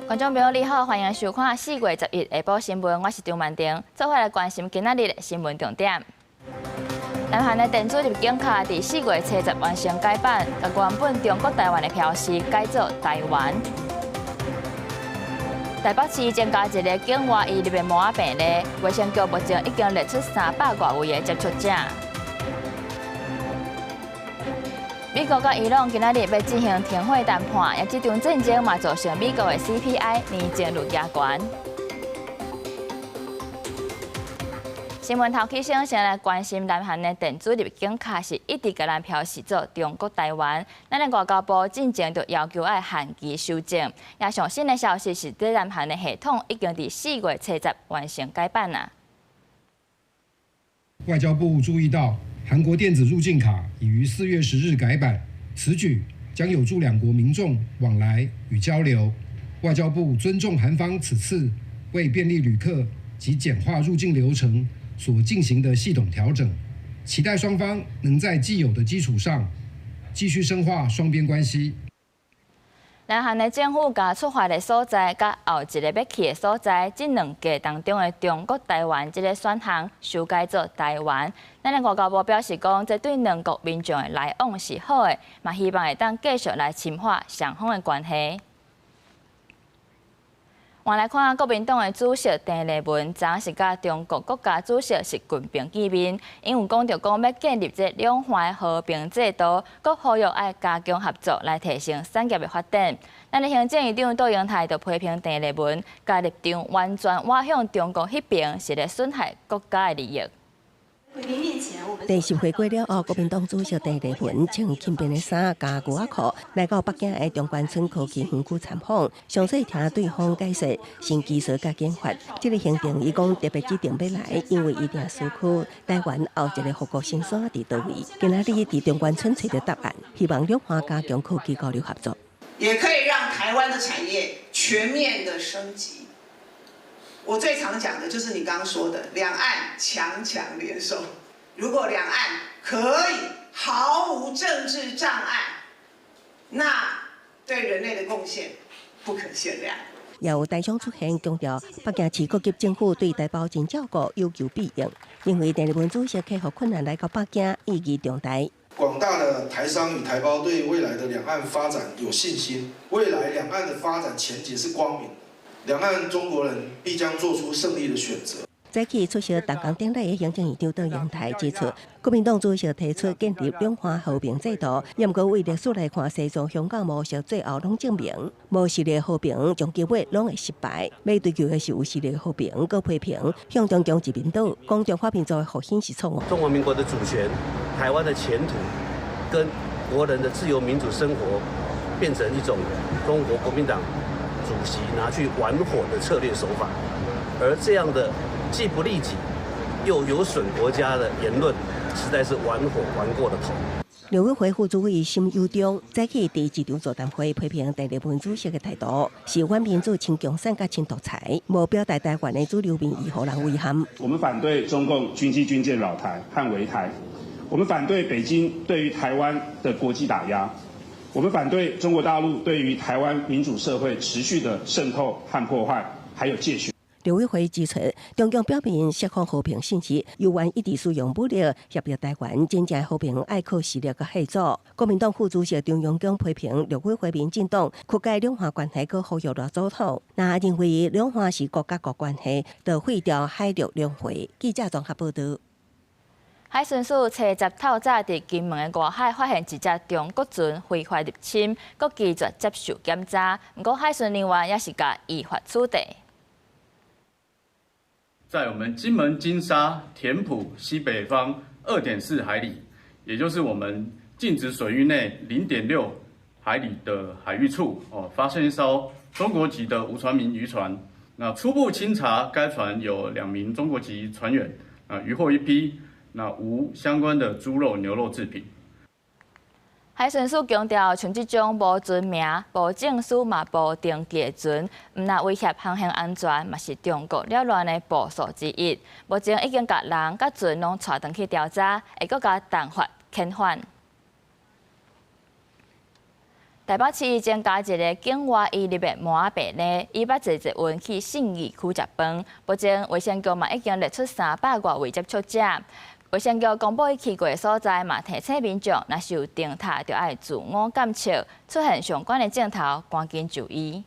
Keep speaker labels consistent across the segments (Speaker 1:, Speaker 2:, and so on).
Speaker 1: 觀眾朋友你好，歡迎收看4月11下晡新聞，我是張曼婷，做伙來關心今仔日的新聞重點。南韓的電子入境卡佇4月70完成改版，共原本中國台灣的標示改做台灣。台北市增加一个境外移入的麻仔病例，衛生局目前已經列出300外位的接觸者。美國佮伊朗今仔日欲進行停火談判，也這場戰爭嘛造成美國的 CPI 年增率加懸。新聞頭起先，先來關心南韓的電子入境卡是一直共咱標示做中國台灣。咱的外交部進前就要求愛限期修正。也上新的消息是，這南韓的系統已經佇4月70完成改版啦。
Speaker 2: 外交部注意到，韓國電子入境卡已於4月10日改版，此舉將有助兩國民眾往來與交流。外交部尊重韓方此次為便利旅客及簡化入境流程所進行的系統調整，期待雙方能在既有的基礎上繼續深化雙邊關係。
Speaker 1: 南韓的政府共出發的所在，佮後一个欲去的所在，這兩格當中的中國台灣這个選項修改做台灣。咱的外交部表示講，這對兩國民眾的來往是好的，嘛希望會當繼續來深化雙方的關係。換來看國民黨的主席鄭麗文，昨是佮中國國家主席習近平見面，𪜶有講著講欲建立這兩岸和平制度，閣呼籲愛加強合作來提升產業的發展。咱的行政院長杜英台就批評鄭麗文，共立場完全倚向中國彼爿，是咧損害國家的利益。
Speaker 3: 第十回過了後，國民黨主席鄭麗文穿輕便的衫佮牛仔褲，來到北京的中關村科技園區參訪，詳細聽對方解釋新技術佮研發。這个行程，伊講特別指定欲來，因為伊定思考台灣後一个護國神山佇佗位。今仔日佇中關村揣著答案，希望兩岸加強科技交流合作，
Speaker 4: 也可以讓台灣的產業全面的升級。我最常講的就是你剛剛說的兩岸強強聯手。如果兩岸可以毫無政治障礙，那對人類的貢獻不可限量。
Speaker 3: 也有台商出現強調，北京市各級政府對台胞真照顧，有求必應。認為鄭麗文主席克服困難來到北京，意義重大。
Speaker 5: 廣大的台商與台胞對未來的兩岸發展有信心，未來兩岸的發展前景是光明的，兩岸中國人必將做出勝利的選擇。
Speaker 3: 早起出席動工典禮的行政院長杜英台指出，國民黨主席提出建立兩岸和平制度，毋過為歷史來看，西藏、香港模式最後攏證明，無實力和平，終結尾攏會失敗。欲追求的是有實力和平，閣批評向中共一面倒，講中華民族的復興是錯誤。
Speaker 6: 中華民國的主權、台灣的前途，跟國人的自由民主生活，變成一種中國國民黨主席拿去玩火的策略手法，而這樣的既不利己又有損國家的言論，實在是玩火玩過了頭。
Speaker 3: 陸委會副主委沈有忠早起佇這場座談會批評鄭麗文主席的態度是反民主、親共產、佮親獨裁，無表達台灣的主流民意，予人遺憾。
Speaker 7: 我們反對中共軍機軍艦擾台和圍台，我們反對北京對於台灣的國際打壓，我們反對中國大陸對於台灣民主社會持續的滲透和破壞，還有介選。
Speaker 3: 陸委會指出，中共表明釋放和平信息，猶原一直使用武力脅迫台灣，真正和平愛靠實力佮合作。國民黨副主席張榮恭批評陸委會民進黨曲解兩岸關係，閣呼籲賴總統，若認為兩岸是國佮國關係，就廢掉海陸兩會。記者綜合報導。
Speaker 1: 海巡署初十透早佇金門的外海發現一隻中國船非法入侵，閣拒絕接受檢查。毋過海巡人員也是共依法處置。
Speaker 8: 在我們金門金沙田埔西北方2.4海里，也就是我們禁止水域內0.6海里的海域處，哦，發現一艘中國籍的無船名漁船。那初步清查，該船有2名中國籍船員，啊，漁獲一批，那無相關的豬肉、牛肉製品。
Speaker 1: 海巡署強調，像這種無船名、無證書嘛無登記的船，毋但威脅航行安全，嘛是中國擾亂的步數之一。目前已經共人佮船攏帶轉去調查，會閣共重罰遣返。台北市增加一个境外移入的麻仔病例，伊捌坐捷运去信義區食飯。目前衛生局嘛已經列出300外位接觸者。衛生局公布伊去過的所在嘛，提醒民眾，若是有釘踏，就愛自我檢測，出現相關的症頭，趕緊就醫。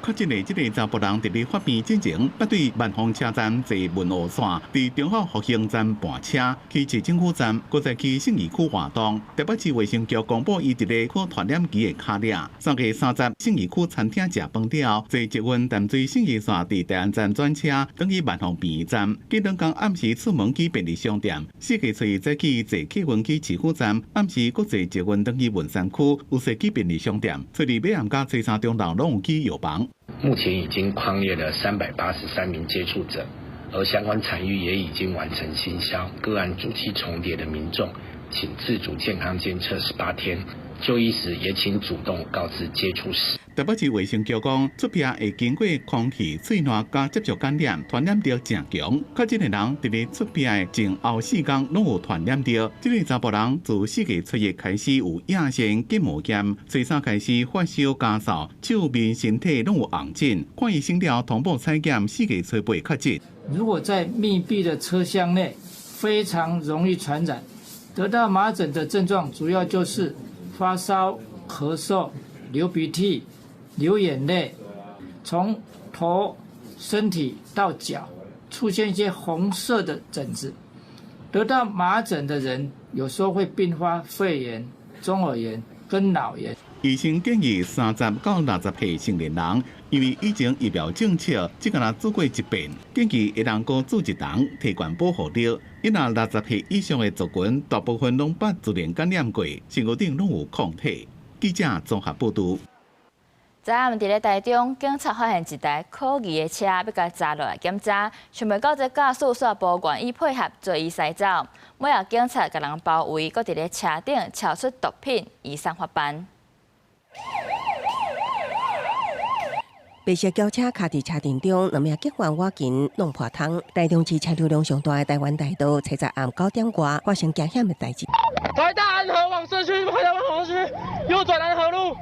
Speaker 9: 確診的這个查埔人佇咧發病進前，捌對萬芳車站坐文湖線，佇忠孝復興站盤車去市政府站，閣再去信義區活動。台北市衛生局公布，伊一个可傳染期的跤跡。3月30，信義區餐廳食飯了後，坐捷運淡水信義線佇大安站轉車，轉去萬芳病院站。隔兩工暗時出門去便利商店。4月初一早起坐客運去市府站，暗時閣坐捷運轉去文山區，有踅去便利商店。初二尾暗佮初三中晝攏有去藥房。
Speaker 10: 目前已經匡列了383名接觸者，而相關場域也已經完成清消。個案足跡重疊的民眾，請自主健康監測18天。就醫時也請主動告知接觸史。
Speaker 9: 台北市衛生局講，出鼻會經過空氣、喙瀾佮接觸感染，傳染力誠強。確診的人佇咧出鼻的前後4工攏有傳染著。這个查埔人自4月初一開始有腋腺結膜炎，初三開始發燒咳嗽，手面身體攏有紅疹。看醫生了同步採檢，4月初八確診。
Speaker 11: 如果在密閉的車廂內，非常容易傳染。得到麻疹的症狀主要就是發燒、咳嗽、流鼻涕、流眼淚，從頭、身體到腳出現一些紅色的疹子。得到麻疹的人有時候會併發肺炎、中耳炎跟腦炎。
Speaker 9: 醫生建議30到60歲成年人，因為以前疫苗政策只敢若注過一遍，建議會當閣注一針，提懸保護力。伊若60歲以上的族群，大部分攏捌自然感染過，身軀頂攏有抗體。記者綜合報導。
Speaker 1: 昨暗佇咧台中，警察發現一台可疑的車，欲共查落來檢查，想袂到這駕駛煞無願意配合，予伊駛走。尾仔警察共人包圍，閣佇咧車頂撨出毒品，移送法辦。
Speaker 3: 白色轎車卡佇車陣中，兩名警員趕緊弄破窗。台中市車流量上大的台灣大道，初十暗9點外發生驚險的代誌。
Speaker 12: 台大安和往市區，台大往市區，右轉安和路。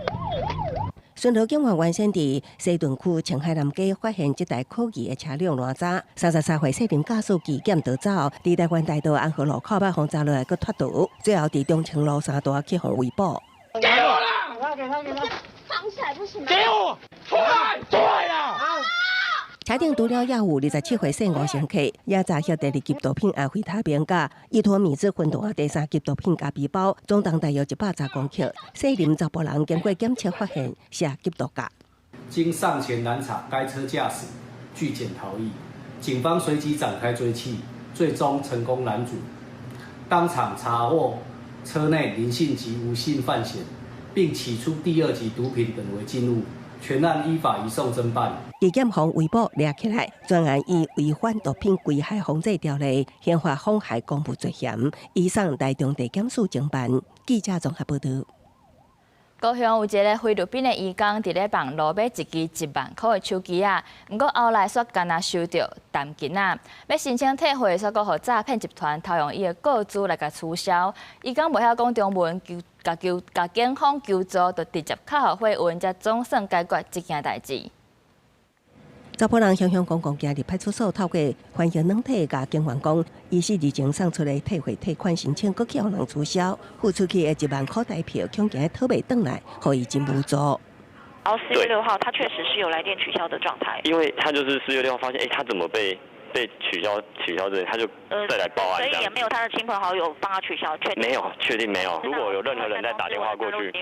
Speaker 3: 巡邏警員原先佇西屯區澄海南街發現這台可疑的車輛攔查，33歲細林駕駛拒檢逃走，佇台灣大道安和路口欲予查落來，閣脫逃，最後佇中清路三段去予圍捕。
Speaker 12: 給我啦！給他，給他，
Speaker 13: 綁起來不行嗎？
Speaker 12: 給我出來！出來啦！
Speaker 3: 車頂除了也有27歲姓吳乘客，也查獲第二級毒品安非他命佮依托咪酯混合第三級毒品咖啡包，總重大約110公克。細林查埔人經過檢測發現是吸毒鉀。
Speaker 14: 經上前攔查，該車駕駛拒檢逃逸，警方隨即展開追緝，最終成功攔阻，當場查獲車內林姓及吳姓犯嫌，並起出第二級毒品等違禁物。全案依法移送偵辦。
Speaker 3: 紀檢方圍捕掠起來，專案以違反毒品危害防制條例，刑罰妨害公務罪嫌，移送台中地檢署偵辦。記者綜合報導。
Speaker 1: 高雄有一个菲律賓的移工，佇咧網路買一支1萬箍的手機仔，毋過後來煞干焦收著擔金仔，欲申請退貨，煞閣予詐騙集團偷用伊的個資來共取消。移工袂曉講中文，求共求共警方求助，就直接敲予貨運，才總算解決這件代誌。
Speaker 3: 查埔人雄雄講講，行入派出所，透過翻譯軟體，共警員講，伊4日前送出的退貨退款申請，閣去予人取消，付出去的1萬箍台票，恐驚討袂轉來，予伊真無助。
Speaker 15: 然後4月6號，他確實是有來電取消的狀態。
Speaker 16: 因為他就是4月6號發現，欸，他怎麼被取消這，他就再來報案。
Speaker 15: 所以也沒有他的親朋好友幫他取消，確定？
Speaker 16: 沒有，確定沒有。如果有任何人再打電話過去，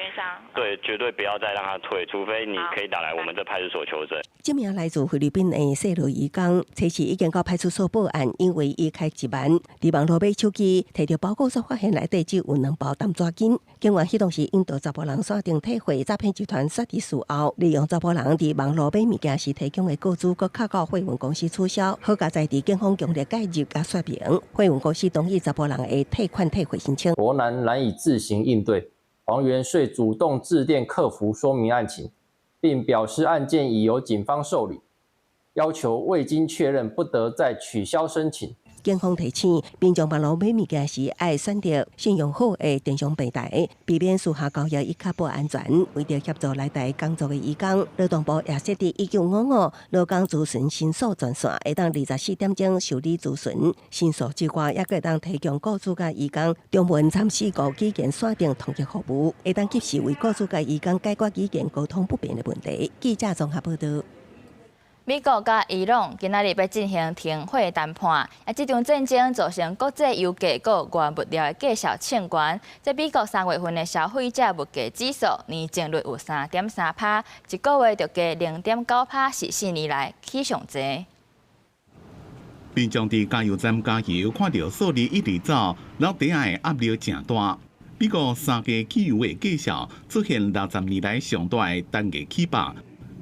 Speaker 16: 對，絕對不要再讓他退，除非你可以打來我們這派出所求證。
Speaker 3: 這名來自菲律賓的細路移工，初時已經到派出所報案，因為伊開1萬，佇網路買手機，提著包裹煞發現內底只有兩包澹紙巾。警員彼當時引導查埔人線頂退貨，詐騙集團煞佇事後利用查埔人佇網路買物件時提供的個資，閣敲到貨運公司取消。好佳哉佇警方強力介入佮說明，貨運公司同意查埔人的退款退貨申請。
Speaker 17: 羅南難以自行應對，黃元遂主動致電客服說明案情，並表示案件已由警方受理，要求未經確認不得再取消申請。
Speaker 3: 警方提醒民眾網路買物件時，愛選擇信用好的電商平台，避免私下交易以確保安全。為著協助來台工作的移工，勞動部也設置1955勞工諮詢申訴專線，會當24點鐘受理諮詢。申訴之外，也閣會當提供雇主佮移工中文參四國語言線頂統一服務，會當及時為雇主佮移工解決語言溝通不便的問題。記者綜合報導。
Speaker 1: 美國佮伊朗今仔日欲進行停火談判，啊，這場戰爭造成國際油價佮原物料的價數衝懸。這美國3月份的消費者物價指數年增率有3.3趴，一個月就加0.9趴，是4年來起上濟。
Speaker 9: 民眾佇加油站加油，看著數字一直走，落底的壓力誠大。美國三月汽油的價數出現60年來上大的單月起幅。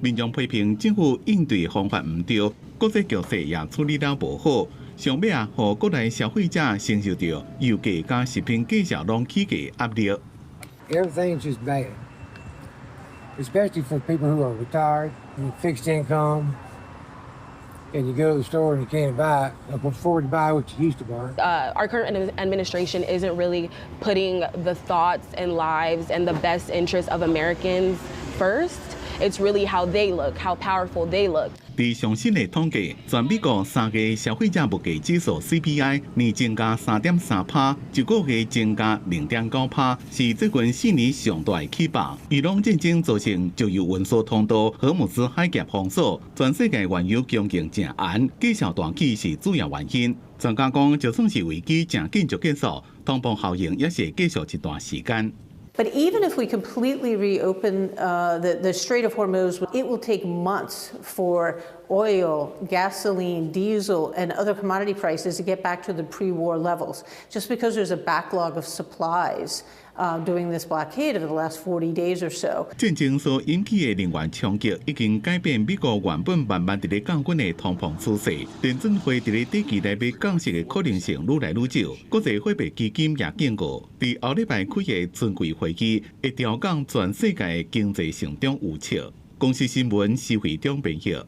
Speaker 9: 民眾批評政府應對方法毋對，國際局勢也處理了無好，上尾啊，予國內消費者承受著油價佮食品價數攏起價壓力。
Speaker 13: Everything's just bad, especially for people who are retired and fixed income, and you go to the store and you can't buy, afford to buy what you used to buy.
Speaker 18: Our current administration isn't really putting the thoughts and lives and the best interests of Americans first. It's really how they look, how powerful they look.
Speaker 9: 佇上新的統計，全美國3月消費者物價指數 CPI 年增加3.3趴，一個月增加0.9趴，是最近4年上大的起幅。伊朗戰爭造成石油運輸通道荷姆茲海峽封鎖，全世界原油供應誠絚，價數大起是主要原因。專家講，就算是危機誠緊就結束，通膨效應也是繼續一段時間。
Speaker 19: But even if we completely reopen the Strait of Hormuz, it will take months for oil, gasoline, diesel, and other commodity prices to get back to the pre-war levels, just because there's a backlog of supplies during this blockade over the last 40 days or so.
Speaker 9: 戰爭所引起的能源衝擊已經改變美國原本慢慢佇咧降溫的通膨趨勢。聯準會佇咧短期內欲降息的可能性愈來愈少。國際貨幣基金也警告，佇後禮拜開的春季會議會調降全世界經濟成長預測。公視新聞施惠中編譯。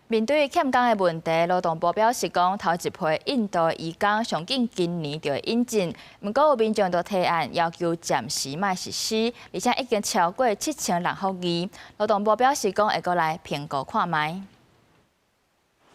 Speaker 1: 面對欠工的問題，勞動部表示講，頭一批印度移工上緊今年就會引進，毋過有民眾就提案要求暫時莫實施，而且已經超過7000人呼議。勞動部表示講會閣來評估看覓。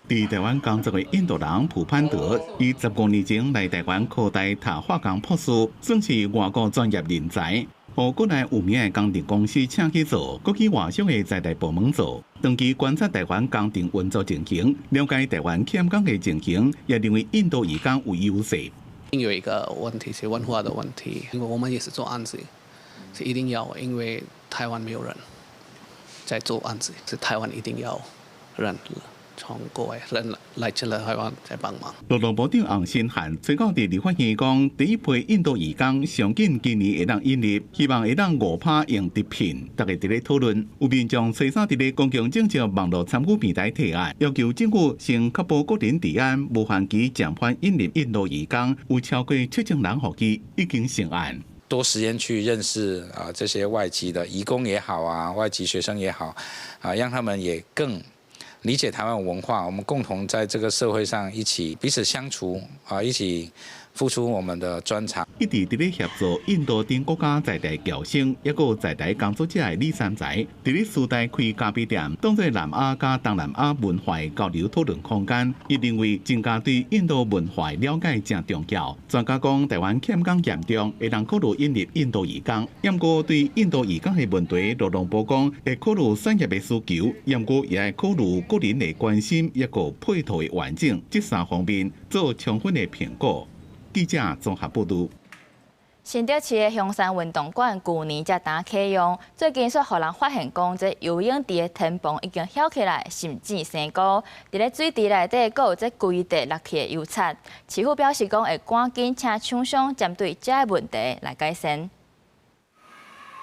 Speaker 9: 佇台灣工作的印度人普潘德，伊15年前來台灣科大讀化工博士，算是外國專業人才。予國內有名的工程公司請去做，閣去外商的在地部門做，長期觀察台灣工程運作情形，了解台灣欠工的情形，也認為印度移工有優勢。
Speaker 20: 有一個問題是文化的問題，因為我們也是做案子，是一定要，因為台灣沒有人在做案子，是台灣一定要人。從國外人來進來台灣來幫忙。
Speaker 9: 勞動部長洪申翰隨後佇立法院講，第一批印度移工上緊今年會當引入，希望會當5趴用直聘，大家佇咧討論。有民眾初三佇咧公共政策網路參與平台提案，要求政府先確保國人治安，無限期暫緩引入印度移工，有超過7000人呼議已經成案。
Speaker 21: 多時間去認識啊這些外籍的移工也好啊，外籍學生也好，啊，讓他們也更理解台灣文化，我們共同在這個社會上一起彼此相處啊，一起付出我們的專長。
Speaker 9: 一直佇咧協助印度等國家在台僑生，抑閣有在台工作者的李三才，佇咧師大開咖啡店，當做南亞佮東南亞文化的交流討論空間。伊認為增加對印度文化的了解誠重要。專家講，台灣欠工嚴重，會當考慮引入印度移工。毋過對印度移工的問題，勞動部講會考慮產業的需求，毋過也會考慮個人的關心，抑閣配套的完整，這三方面做充分的評估。記者綜合報導。
Speaker 1: 新竹市的香山運動館舊年才剛啟用，最近煞予人發現講，這游泳池的天棚已經翹起來，甚至生菇。佇咧水池內底，閣有這規塊落去的油漆。市府表示講，會趕緊請廠商針對這个問題來改善。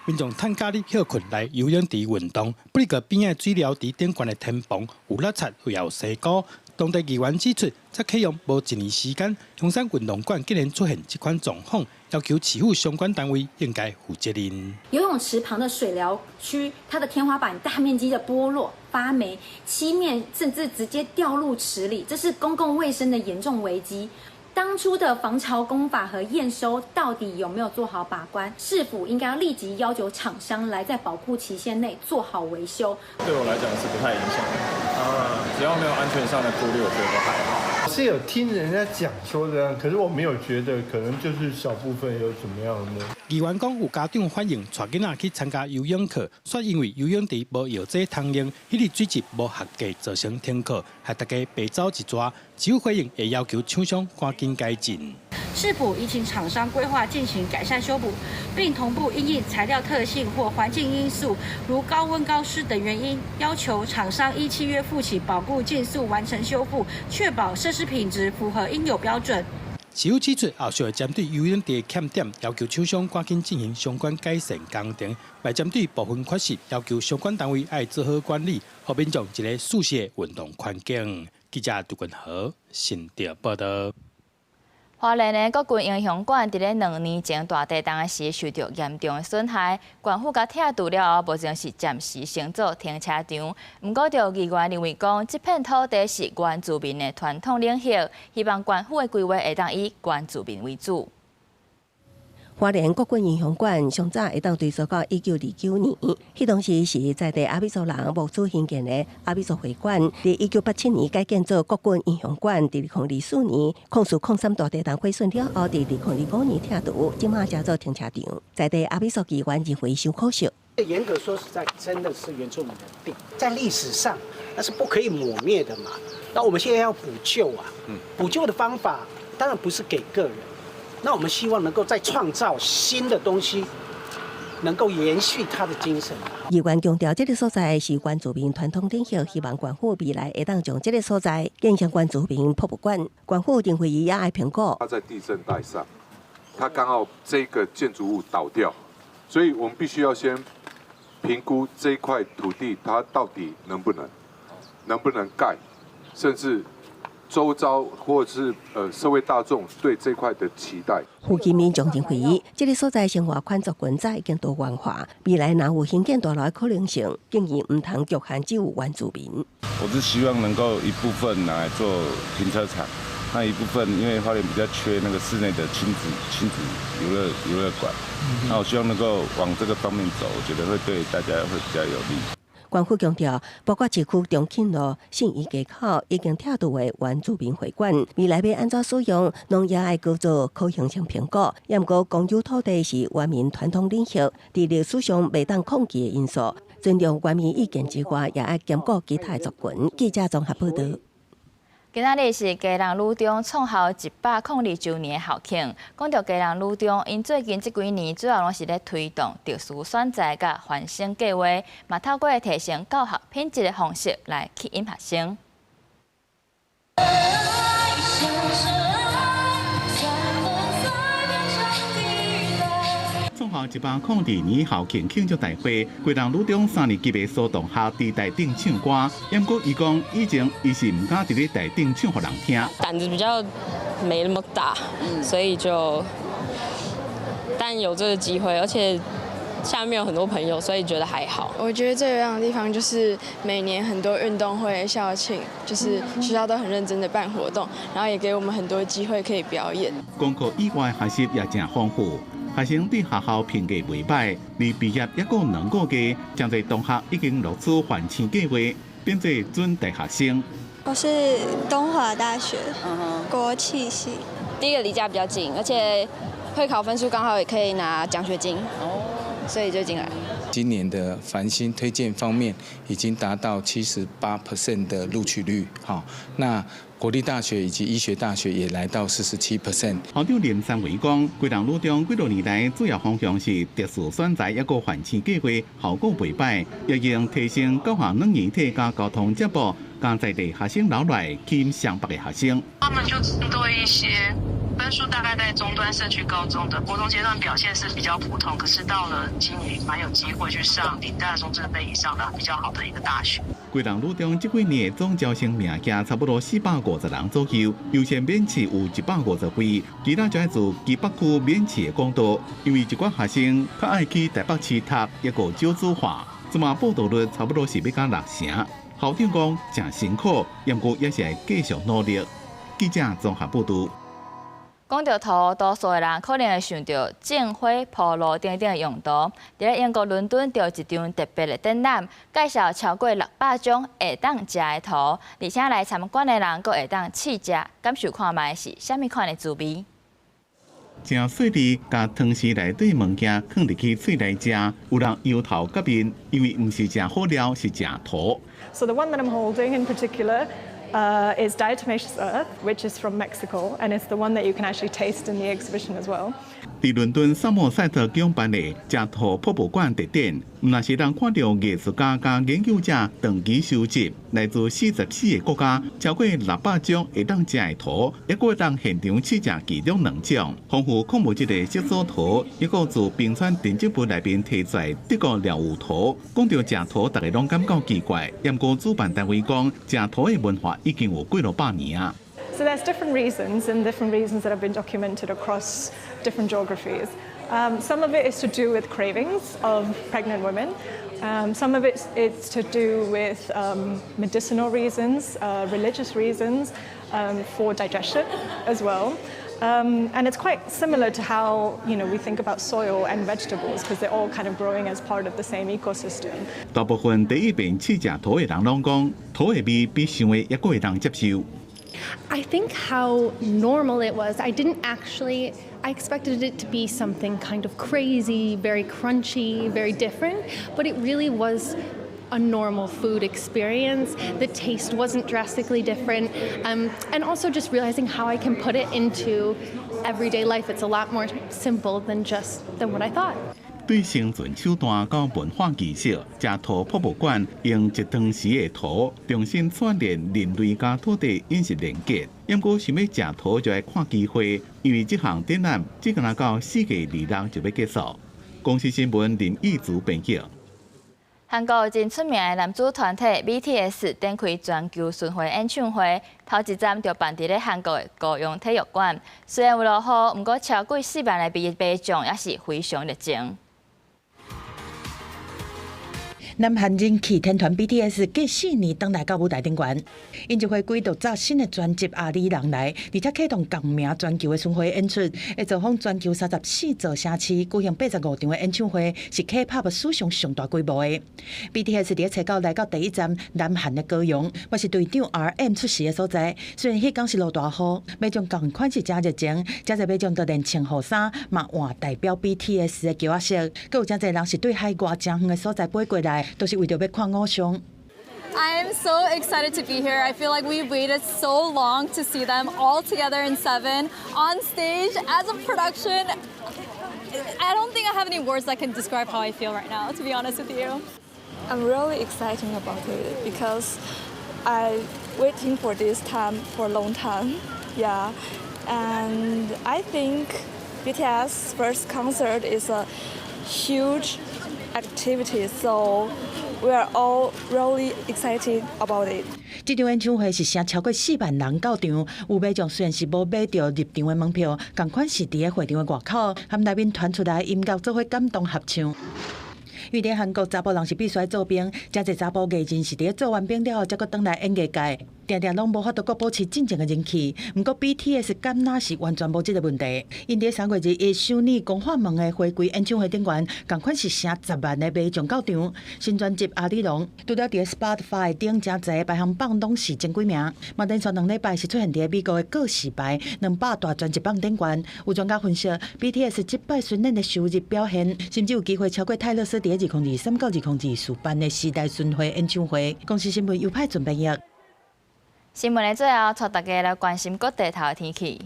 Speaker 2: 民眾趁假日歇睏來游泳池運動，不過邊仔水療池頂懸的天棚有落漆，又有西菇。當地議員指出，才啟用無一年時間，松山運動館竟然出現這款狀況，要求市府相關單位應該負責任。
Speaker 22: 游泳池旁的水療區，它的天花板大面積的剝落發霉，漆面甚至直接掉入池裡，這是公共衛生的嚴重危機。當初的防潮工法和驗收到底有沒有做好把關？市府應該要立即要求廠商來在保固期限內做好維修。
Speaker 23: 對我來講是不太影響的，啊，只要沒有安全上的顧慮，我覺得都還好。
Speaker 24: 是有聽人家講說的，可是我沒有覺得，可能就是小部分有怎麼樣的。
Speaker 2: 議員講有家長反映，帶囡仔去參加游泳課，卻因為游泳池無藥劑通用，彼个水質無合格，造成停課，害大家白走一逝。市府回應會要求廠商趕緊改進。
Speaker 25: 市府已請廠商規劃進行改善修補，並同步因應材料特性或環境因素，如高溫高濕等原因，要求廠商依契約負起保固，盡速完成修復，確保設施品質符合應有標準。
Speaker 2: 市府指出，後續會針對游泳池的欠點，要求廠商趕緊進行相關改善工程，嘛針對部分缺失，要求相關單位愛做好管理，予民眾一个舒適的運動環境。記者杜君豪新竹報道。
Speaker 1: 花蓮的國軍英雄館佇咧2年前大地震時受著嚴重的損害，縣府共拆除了後，目前是暫時先做停車場。毋過，著議員認為講，這片土地是原住民的傳統領域，希望縣府的規劃會當以原住民為主。
Speaker 3: 花蓮國軍英雄館上早會當追溯到1929年，彼當時是在地阿美族人募資興建的阿美族會館。佇1987年改建做國軍英雄館。佇2024年，04/03大地震毀損了後，佇2025年拆除，這馬才做停車場。在地阿美族議員認為傷可惜。
Speaker 26: 嚴格說實在，真的是原住民的地，在歷史上那是不可以抹滅的嘛。那我們現在要補救啊，補救的方法當然不是給個人。那我們希望能夠再創造新的東西，能夠延續他的精神。
Speaker 3: 議員強調，這个所在是原住民傳統領域，希望縣府未來會當將這个所在變成原住民博物館。縣府認為伊也愛評估。
Speaker 27: 它在地震帶上，它剛好這個建築物倒掉，所以我們必須要先評估這一塊土地，它到底能不能蓋，甚至周遭或者是社會大眾對這塊的期待。
Speaker 3: 傅其民將認為，這个所在生活款族群早已經多元化，未來若有興建大樓的可能性，建議毋通局限只有原住民。
Speaker 28: 我是希望能夠一部分拿來做停車場，那一部分因為花蓮比較缺那個室內的親子遊樂館，那我希望能夠往這個方面走，我覺得會對大家會比較有利。
Speaker 3: 縣府強調，包括市區中慶路、信義街口已經拆除的原住民會館，未來欲按怎使用，攏也愛閣做可行性評估。毋過公有土地是原民傳統領域，佇歷史上袂當抗拒的因素，尊重原民意見之外，也愛兼顧其他族群。記者綜合報道。
Speaker 1: 今仔日是基隆女中創校102周年的校慶。講著基隆女中，𪜶最近這幾年主要攏是咧推動特殊選才佮繁星計畫，嘛透過提升教學品質的方式來吸引學生。
Speaker 9: 創校102年校慶慶祝大會，基隆女中三年級的蘇同學佇台頂唱歌，毋過伊講以前伊是毋敢佇咧台頂唱予人聽。
Speaker 29: 膽子比較沒那麼大，所以就，但有這個機會，而且下面有很多朋友，所以覺得還好。
Speaker 30: 我覺得最有樣的地方就是每年很多運動會、校慶，就是學校都很認真的辦活動，然後也給我們很多機會可以表演。
Speaker 9: 功課以外學習也誠豐富。學生對學校評價袂䆀，離畢業猶閣2個月，誠濟同學已經錄取繁星計畫，變做準大學生。
Speaker 31: 我是東華大學國企系，
Speaker 32: 第一個離家比較近，而且會考分數剛好也可以拿獎學金，所以就進來。
Speaker 21: 今年的繁星推薦方面已經達到78% 的錄取率，好，那國立大學以及醫學大學也來到47%。
Speaker 9: 校長林三維講，基隆女中幾多年來主要方向是特殊選才，抑閣繁星計劃效果袂䆀，也用提升教學軟硬體佮交通接駁，佮在地學生留來吸引雙北的學生。
Speaker 33: 他們就針對一些
Speaker 4: 分數大概在中端社區高中的國中階段表現是比較普通，可是到了今年蠻有機會去上頂大中正杯以上的比較好的一個大學。
Speaker 9: 基隆女中這幾年總招生名額差不多450人左右，優先免試有150位，其他就愛自基北區免試的管道。因為一寡學生較愛去台北市讀，抑閣少子化，這馬報到率差不多是欲到六成。校長講誠辛苦，毋過也是會繼續努力。記者綜合報導。
Speaker 1: 講著塗，多數的人可能會想著種花、鋪路等等的用途。佇咧英國倫敦，就有一場特別的展覽，介紹超過600種會當食的塗，而且來參觀的人閣會當試食，感受看覓是啥物款的滋味。
Speaker 9: 誠細膩，共湯匙內底物件囥入去喙內食，有人搖頭佮面，因為毋是食好料，是食塗。
Speaker 5: So the one that I'm holding in particular is diatomaceous earth, which is from Mexico, and it's the one that you can actually taste in the exhibition as well.
Speaker 9: 佇倫敦薩默塞特舉辦的食塗博物館特展，毋但是人看著藝術家佮研究者長期收集來自44個國家，超過600種會當食的塗，抑閣會當現場試食其中兩種。豐富礦物質的色素塗，抑閣自冰川沉積物內面提出來德國療癒塗。講著食塗，大家攏感覺奇怪。毋過主辦單位講，食塗的文化已經有幾落百年啊。
Speaker 5: So there's different reasons and different reasons that have been documented across different geographies. Some of it is to do with cravings of pregnant women. Some of it is to do with medicinal reasons, religious reasons, for digestion as well. And it's quite similar to how we think about soil and vegetables because they're all kind of growing as part of the same ecosystem.
Speaker 9: 大部分第一遍試食塗的人攏講，塗的味比想的猶閣會當接受。
Speaker 6: I think how normal it was. I didn't actually, I expected it to be something kind of crazy, very crunchy, very different, but it really was a normal food experience. The taste wasn't drastically different. And also just realizing how I can put it into everyday life. It's a lot more simple than what I thought.
Speaker 9: 對生存手段到文化藝術，食塗博物館用一湯匙的塗重新串聯人類佮土地飲食連結。毋過想欲食塗就愛看機會，因為這項展覽只干焦到4月26就欲結束。公視新聞林義祖編輯。
Speaker 1: 韓國真出名的男子團體 BTS 展開全球巡迴演唱會，頭一站就辦佇咧韓國的高陽體育館。雖然有落雨，毋過超過4萬的民眾也是非常熱情。
Speaker 7: 南韓人氣天團 BTS 隔4年轉來到舞台頂懸，𪜶這回歸就紮新的專輯《阿里郎來》，而且啟動共名全球的巡迴演出，會造訪全球34座城市，舉行85場的演唱會，是 K-pop 史上上大規模的。BTS 佇咧初九來到第一站南韓的高陽，嘛是隊長 RM 出世的所在。雖然彼工是落大雨，民眾仝款是誠熱情，誠濟民眾都連穿雨衫，嘛換代表 BTS 的旗仔色，閣有誠濟人是對海外誠遠的所在飛過來。都是為著欲看偶像。
Speaker 8: I am so excited to be here. I feel like we waited so long to see them all together in Seven on stage as a production. I don't think I have any words that can describe how I feel right now, to be honest with you.
Speaker 31: I'm really excited about it because I waiting for this time for a long time. Yeah, and I think BTS first concert is a huge activity, so we are all really excited about it.
Speaker 7: 這場演唱會是吸超過4萬人到場，有民眾雖然是無買著入場的門票，仝款是佇咧會場的外口，和內面傳出來音樂做伙感動合唱。因為佇韓國查埔人是必須愛做兵，誠濟查埔藝人是佇咧做完兵了後，才閣轉來演藝界，定定攏無法度閣保持進前的人氣。毋過 BTS 敢若是完全無這個問題。𪜶佇3月21首爾光化門的回歸演唱會頂懸，仝款是吸10萬的民眾到場。新專輯《阿里郎》除了佇咧 Spotify 頂誠濟排行榜攏是前幾名，嘛連續2禮拜是出現佇咧美國的告示牌200大專輯榜頂懸。有專家分析，BTS 這擺巡演的收入表現，甚至有機會超過泰勒絲佇咧2023到2024辦的時代巡迴演唱會。公視新聞尤派準編譯。
Speaker 1: 新聞的最後，帶大家來關心各地頭的天氣。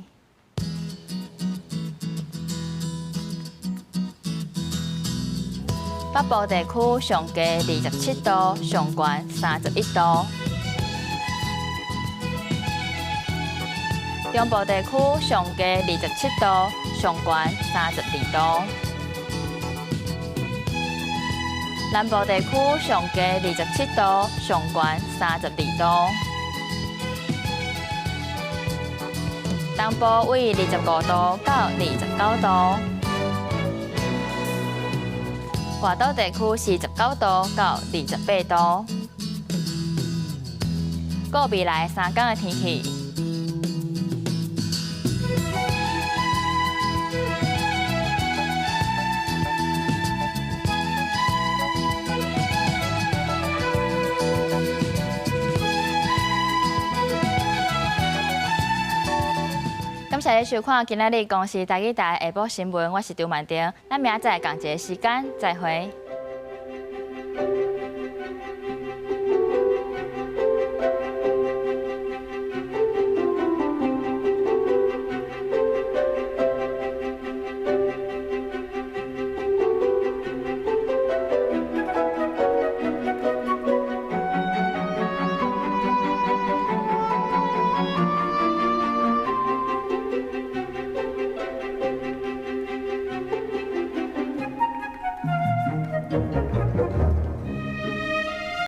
Speaker 1: 北部地區上低27度，上懸31度。中部地區上低27度，上懸32度。南部地區上低27度，上懸32度。東部為25度到29度，外島地區是19度到28度。過未來3天的天氣。感謝你收看今仔日公視台語台下晡新聞，我是張曼婷，咱明仔載仝一个時間再會。